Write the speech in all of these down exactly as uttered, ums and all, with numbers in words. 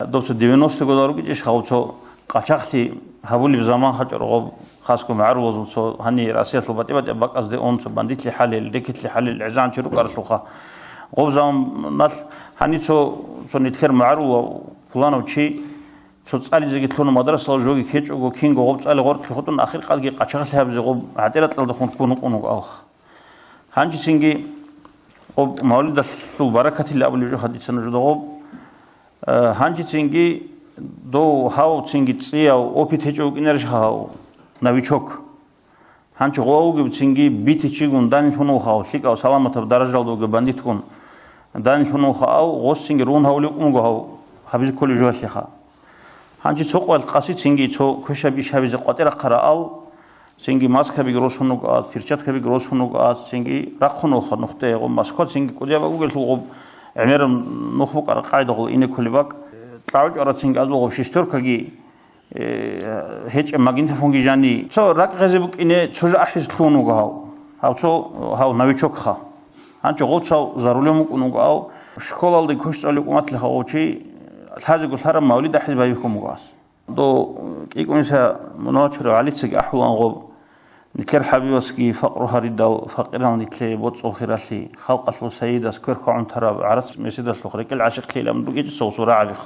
Доб цо девяностые года ругичӀищ, гьав цо къачагълъи гьабулеб заман гьачӀо гъоб, хасго магӀарулазул цо гьанир Россиялъул батӀи-батӀи бакӀазде ун цо бандитлъи хӀалел, рекетлъи хӀалел гӀезегӀанчи рукӀаралъулха. Гъоб заманалъ гьани цо, цо нилъер магӀарулав пуланав чи цо цӀализеги лъуна мадрасалда, жоги ккечӀого, кинго гъоб цӀали гъоркье хутӀун, ахир къадги къачагълъи гьабизе гъоб гӀатӀиракьалдехун ккун вукӀун вуго алха. Гьанжецинги гъоб мавлидалъул баракатилан абулеб жо хадисана жо гъоб. Э, гьанжецинги дов гьав цинги цӀияв опыт гьечӀев вукӀинарищ гьав, новичок? Гьанчи гъов вугев цинги битичигун данлъун вуха гьав, лъикӀав саламатаб даражалда вугев бандитгун данлъун вуха ав, гъос цинги рун гьавулев вукӀун вуго гьав гьабизе кколеб жоялъеха. Гьанчи цо къоялъ къаси цинги цо квешаб иш гьабизе къватӀирахъара ал, цинги маскабиги росун вуго аз, перчаткабиги росун вуго аз, цинги рахъун вуха нухде гъоб Москва, цинги кӀудияб бугелъул гъоб гӀемераб нух букӀараб къайдагъул ине кколеб бакӀ. КьагӀучӀара цинги азул гъоб шестеркаги, э, гьечӀеб магнитофонги жани. Цо ракӀ гъезе букӀине цо жо ахӀизе лъугьун вуго гьав. Гьав цо, гьав новичокха. Гьанчи гъоцав за рулем вукӀун вуго ав, школалда квеш цӀалев вукӀун ватлиха гъов чи, лъазего лъараб мавлид ахӀизе байбихьун буго ас. Дов кӀикӀуниса мунагьал чурав гӀалицаги ахӀулан гъоб, нилъер ХӀабибасги факъру гьаридал, факъирал нилъее боцӀул хиралъи, халкъалъул сайидас квер хвагӀун тараб гӀарац меседалъухъ рекӀел гӀашикълъилан ругечӀо цо сурагӀабихъ.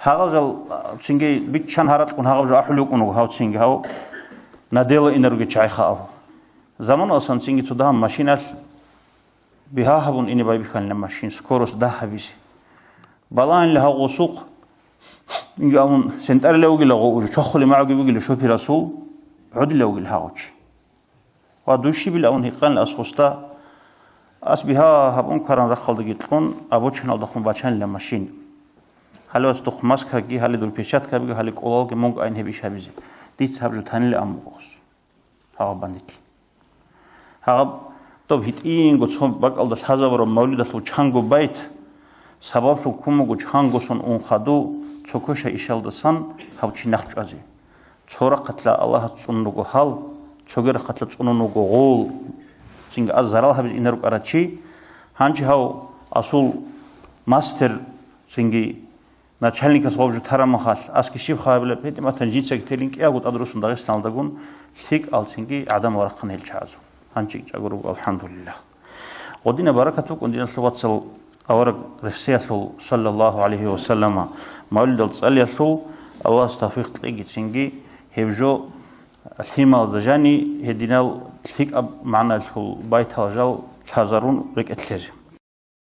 Гьагъал жал цинги биччан гьаракьун гьагъаб жо ахӀулев вукӀун вуго гьав цинги гьав надело инаруги чайха ал. Заманалсан цинги цо дагьаб машиналъ бигьа гьабун ине байбихьанила машин, скорость дагь гьабизе. Балагьанила гьав гъосухъ, инги абун, сентӀарила вугила гъо уже, чохуле магӀуги бугила шоферасул, гӀодила вугила гьав чи. Ва душибил абун гьикъанила ас гъосда, ас бигьа гьабун кваран рахъалдаги кьун, обочиналдехун бачанила машин. Гьале ас духъ маскаги, гьале дур перчаткабиги, гьале кӀолалги мунго айн гьеб иш гьабизе. Дица гьаб жо танила абун буго гъос. Гьагъаб бандитлъи. Гьагъаб доб гьитӀинго цо бакӀалда лъазабураб мавлидалъул чанго байт, сабаблъун ккун буго чанго сон ун хадув цо квеша ишалдасан гьав чи нахъ чӀвазе. Цо рахъалъа Аллагьас цӀунун руго гьал, цоги рахъалъа цӀунун руго гъол. Цинги аз зарал гьабизе инарукӀара чи, гьанчи гьав асул мастер, цинги начальникас гъоб жо тарамахалъ, аски щиб хабилеб, гьитӀинаб батани жинцаги телин кӀиявго тӀадрусун Дагъистаналдагун лъикӀал цинги гӀадамал рахъана гьел чагӀазул. Гьанчи чӀаго руго, алхӀамдулиллагь. Гъодинаб баракат букӀун, диналъул вацал, авараг рехсиялъул, саллаллагьу гӀалайгьи ва саллама, мавлидал цӀалиялъул, Аллагьас тавфикъ кьеги цинги гьеб жо лъималазда жани гьединал лъикӀаб магӀналъул байтал жал лъазарун рекӀелъезе.